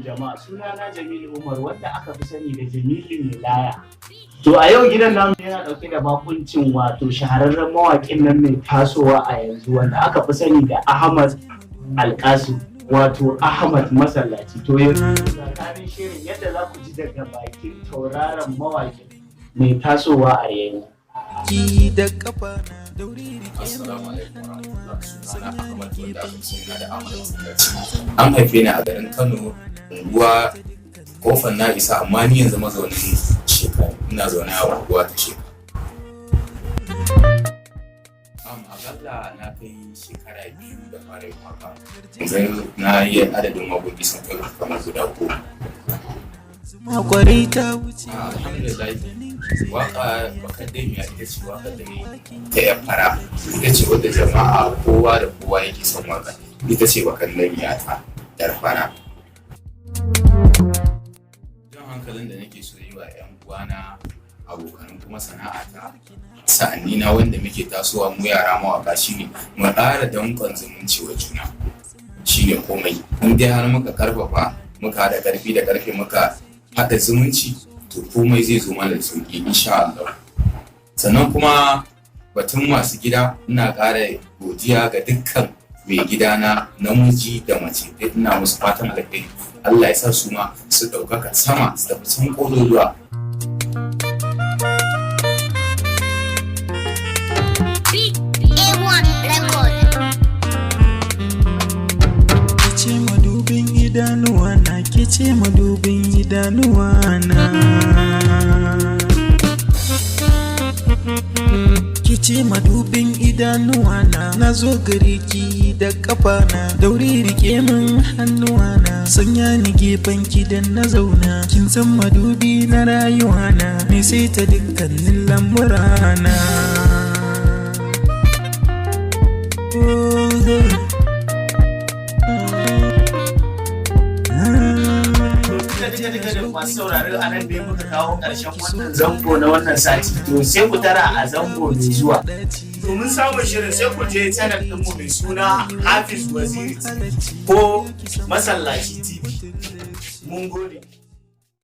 Jama'a, sunana Jamilu Umar, wanda aka fi sani da Jamilu Mai Laya. To, a yau gidan namu yana dauke da bakuncin wato shahararren mawaƙin nan mai tasowa a yanzu, wanda aka fi sani da Ahmad Alkasim, wato Ahmad Masallaci. To, yanzu tsakanin shirin yadda za ku ji daga bakin tauraron mawaƙin mai tasowa a yanzu. Da kafa na dauri rike. Assalamu alaikum warahmatullahi. Sunana Ahmad, wanda aka fi sani da Ahmad Masallaci. An haife ni a garin Kano, unguwa Kofar Na Isa, amma ni yanzu mazaunin Sheka, ina zaune a unguwa ta Sheka. Akalla na kai shekara 2 da fara yin waka. Yanzu na yi adadin waƙoƙi sun kai kamar guda 10. Zuma kwarai ta wuce. Alhamdulillah, waka Bakar Damiya ita ce waka da ne ta yan fara, ita ce wadda jama'a kowa da kowa yake son waka, ita ce Bakar Damiya ta yar fara. Jan hankalin da nake so yi wa yan uwana, abokan kuma sana'ata, sa'anni na wanda muke tasowa mu yara mawaka, shine mu ƙara danƙon zumunci wa juna. Shine komai. In dai har muka karfafa, muka haɗa ƙarfi da ƙarfe, muka haɗa zumunci, to komai zai zo mana da sauƙi insha Allah. Sannan kuma batun masu gida, ina ƙara godiya ga dukkan mai gidana, namiji da mace, duk ina musu fatan alheri. Allah ya sa su ma su ɗaukaka sama, su tafi can ƙololuwa. A1 Record. Kice madubin idanuwa na, kice madubin idanuwa na. Kice madubin idanuwa na, na zo gare ki da kafa na. Daure rike min hannuwa na, sanya ni gefen ki dan na zauna. Kin san madubi na rayuwa na, ni sai ta dukkanin lamurana. Oh. Duka masu sauraro, a nan ne muka kawo ƙarshen wannan zango na wannan sati. To, sai ku tara a zango mai zuwa. Domin samun shirin, sai ku je channel ɗinmu mai suna Hafiz Waziri TV ko Masallaci TV. Mun gode.